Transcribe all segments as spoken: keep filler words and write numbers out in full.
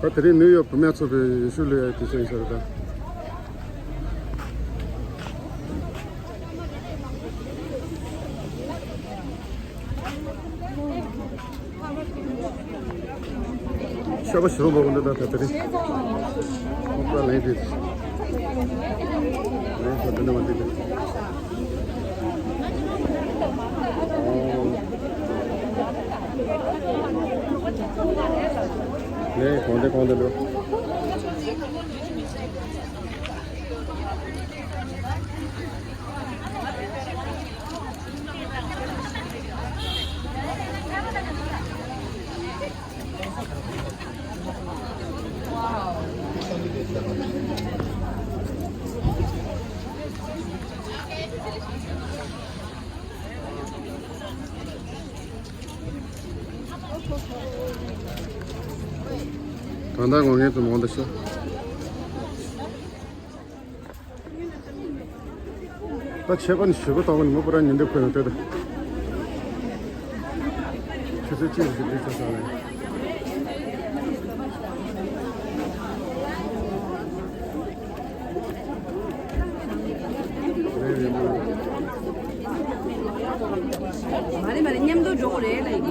ད་དེ་རིང་ནིའུ་ཡོག་བུད་མེད་ཚོགས་པའི་ཡེ་ཤུ་ལུས་ཡག་དུས་ཚོད་ཡིན་ས་རེད་ད། ཤ་བ་ཞིམ་པོ་འདུག་ད་ད་དེ་རིང་། ཁོག་པ་ལེན་དུས། ལེན་ས་དེ་འདྲ་མ་འདུག་ད། ལེན་གང་དེ་གང་དེ་འདུག་ད་ལྟ་ངོ་ངས་ཙམ་འོང་ད་ཤོག་ད་ཆད་པ་ནི་ཞེ་པོ་བཏང་བ་ནི་མི་པུ་ར་ཉིན་འདི་ཁོས་ཡང་ལྟོས་ད། ཆུ་ཚོད་གཅིག་ཙམ་འགྲིག་ཚར་སོང་ལེ། མ་རེད་མ་རེད། མཉམ་དུ་འགྲོ་དགོས་རེད་ལ་ཡིན།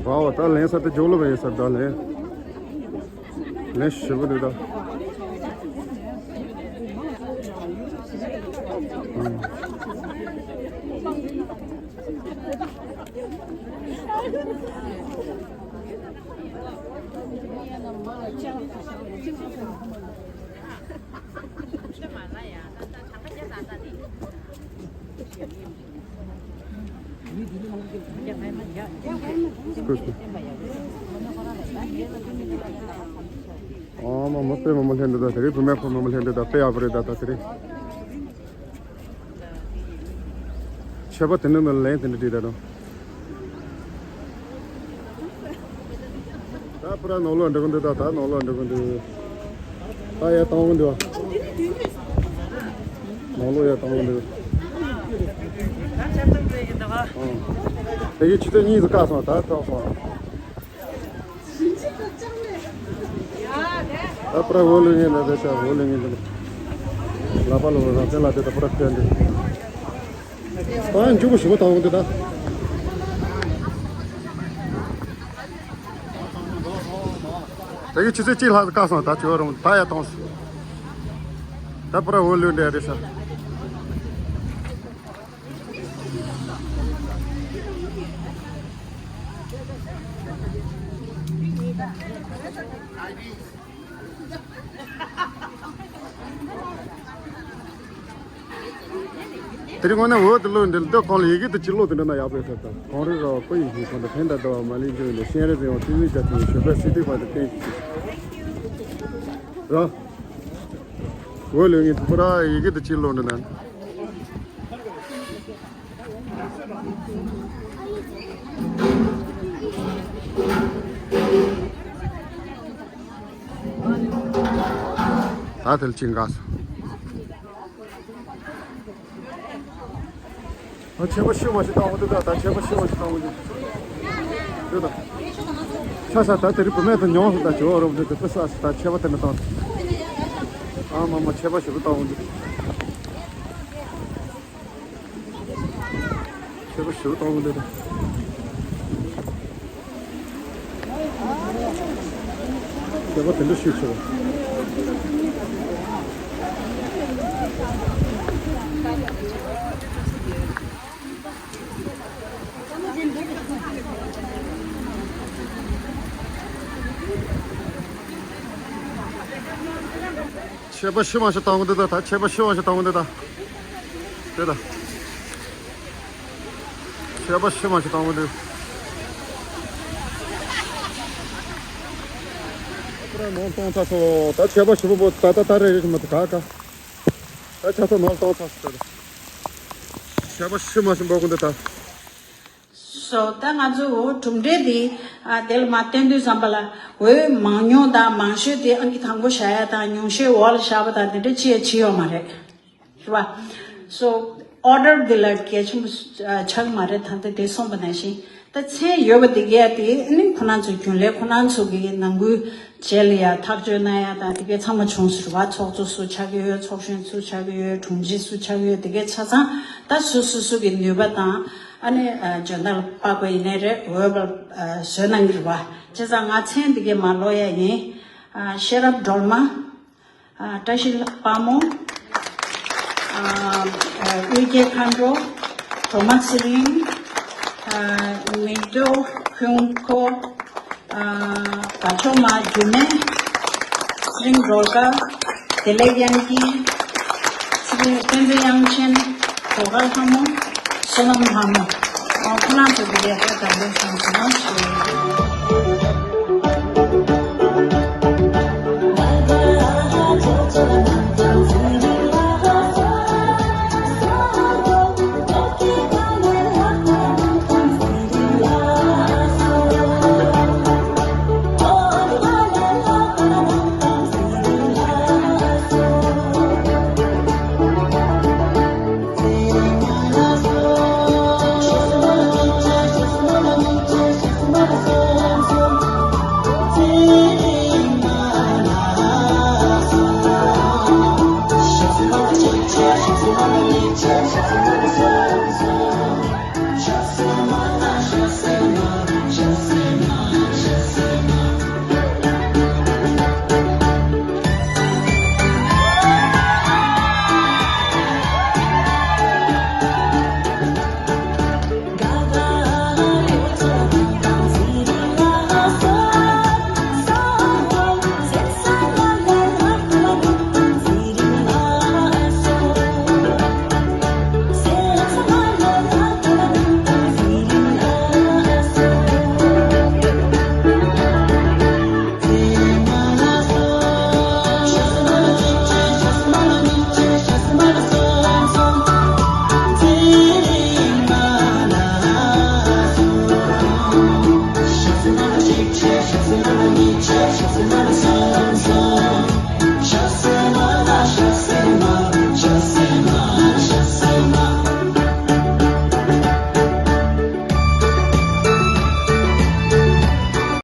ཝའོ། ད་ལེན་ས་དེ་ཇོ་ལོ་བའི་ས་ད་ལེན། ལེན་ཞེ་པོ་འདུག་ད། ཨང་། ཨ་མ་མ་དཔེ་མ་མ་ལྷན་འདུག་ད་དེ་རིང་བུད་མེད་ཕོ་མ་མ་ལྷན་འདུག་ད་དཔེ་ཡག་པོ་རེད་ད་ད་དེ་རིང་། ཆད་པ་དེ་ནི་མི་ལེན་དེ་འདྲ་བྲིས་ད་དང་། ད་པུ་ར་ནང་ལོགས་འགྲོ་གི་འདུག་ད་ད་ནང་ལོགས་འགྲོ་གི་འདུག་ད་ཡར་བཏང་གི་འདུག་ནང་ལོགས་ཡར་བཏང་གི་འདུག་ཨང་། དེ་གི་ཆུ་ཚོད་གཉིས་སུ་བཀག་སོང་ད་ཐོག་སོང་། ད་པུ་ར་འོ་ལོས་ངན་ན་རེ་ཤ་འོ་ལོས་ངན་འདུག་ལ་པ་ལོ་རང་བཙན་ལ་དེ་ད་པུ་ར་ཁྱོད་འདི། ད་མཇུག་གུ་ཞུ་བ་དང་འོང་དེ་ད། ད་གི་ཆུ་ཚོད་གཅིག་ལྷག་བཀག་སོང་ད་ཆུ་བ་རུང་ད་ཡ་གཏོང་སོང་། ད་པུ་ར་འོ་ལོས་འདྲ་རེ་ཤ། དེ་རིང་ངོ་ན་འོ་དེ་ལོ་འདི་ལ་ལྟོས་གང་ལ་ཡི་གེ་དེ་ཅི་ལོ་དེ་འདྲ་ན་ཡག་པའི་ཐབས་དང་གང་རེ་ར་བ་ཀོ་ཡི་ཞིང་ཁོང་དུ་ཕན་ད་ད་བ་མ་ལི་འཇོན་ནས་ཤེས་རེ་ཟེར་བ་ཏི་ལི་ཅ་ཏི་ཞོད་པ་སི་ཏི་བ་དུ་ཏེ་ར། འོ་ལོ་ངའི་ཕུ་ར་ཡི་གེ་དེ་ཅི་ལོ་འདི་ན། ད་དལ་ཅིང་ག་སོ། ཨ་ཆད་པ་ཤི་མ་ཤི་བཏང་བ་འདུག་ད་ད་ཆད་པ་ཤི་མ་ཤི་བཏང་བ་འདུག་ད་ཆ་ས་ད་དེ་རིང་བུད་མེད་དུ་མྱོང་སོང་ད་ཇོ་རོབ་འདི་དེ་ས་ད་ཆད་པ་དེ་ནི་བཏང་། ཨ་མ་མ་ཆད་པ་ཤི་བཏང་བ་འདུག་ཆད་པ་ཞེ་པོ་གཏོང་གི་འདུག་ཆད་པ་དེ་འདྲ་ཞིག་ཆེ་བ། ཆད་པ་ཤི་མ་ཤི་གཏོང་གི་འདུག་ད་ད་ཆད་པ་ཤི་མ་ཤི་གཏོང་གི་འདུག་ད། དེ་ད། ཆད་པ་ཤི་མ་ཤི་གཏོང་གི་འདུག་ཁོ་རང་ནང་གཏོང་ཚར་སོང་། ད་ཆད་པ་ཞེ་པོ་པོ་ད་ད་ད་རེ་རེ་ཞིག་མ་ཐུབ་ག་ག་ད་ཆ་ཚང་ནང་གཏོང་ཚར་སོང་། ཞག་པ་ཤི་མ་སོང་པ་ཀུན་ད་ད། སོ་ད་ང་ཚོ་འོ་གྲུབ་འབྲས་དེ་ཨ་དེ་ལ་མ་བསྟན་དུས་ཙམ་པ་ལ་འོས་མང་ཉུང་དང་མང་ཤོས་དེ་ཨང་ཀི་དང་པོ་བཞག་ཡ་དང་ཉུང་ཤོས་འོག་ལ་བཞག་པ་དང་དེ་འདྲ་ཅི་ཡང་བྱེད་ཡོད་མ་རེད། རེད་བ། སོ་ཨོ་ཌར་འདི་ལ་གལ་ཆེན་པོ་ཆགས་མ་རེད། ད་ལྟ་དེ་གསུངས་པ་ནང་བཞིན་ད་མཚན་ཡོད་པ་དེ་གས་དེ་ཨ་ནི་ཁོ་རང་ཚོ་རྒྱུན་ལས་ཁོ་རང་ཚོ་གི་ནང་ཁུལ་རྗེས་ལ་ཡ་ཐག་གཅོད་གནང་ཡ་དང་དེ་གས་ཚང་མ་བྱུང་ཟེར་བ། ཚོགས་གཙོ་སུ་ཆགས་ཀྱི་ཡོད། ཚོགས་གཞོན་སུ་ཆགས་ཀྱི་ཡོད། དྲུང་ཆེ་སུ་ཆགས་ཀྱི་ཡོད། དེ་གས་ཆ་ཚང་ད་སུ་སུ་སུ་གི་ནུས་པ་དང་ཨ་ནི་འཇོན་ཐང་ལ་དཔག་པ་ཡིན་ནའི་རེད། འོས་པ་བཟོས་གནང་གི་རེད་བ། བྱས་ཙང་ང་མཚན་འདི་གས་མ་ཀློག་ཡ་ཡིན། ཤེས་རབ་སྒྲོལ་མ། བཀྲ་ཤིས་དཔལ་མོ། དབུས་རྒྱལ་མཁའ་འགྲོ། གྲོ་མ་ཚེ་རིང་། མིག་རྡོ་ཁུན་ཁོ། དགའ་ཕྱོགས་མ། རྒྱུད་སྨད། ཚེ་རིང་སྒྲོལ་དཀར། བདེ་ལེགས་དབྱངས་སྐྱིད། ཚེ་རིང་བསྟན་འཛིན་དབྱངས་ཅན། སྒྲོལ་དཀར་ལྷ་མོ། བསོད་ནམས་ལྷ་མོ། ཁོ་རང་ཚོ་གི་ལས་ཀ་དང་ལས་བཟང་བཟང་ཞུ།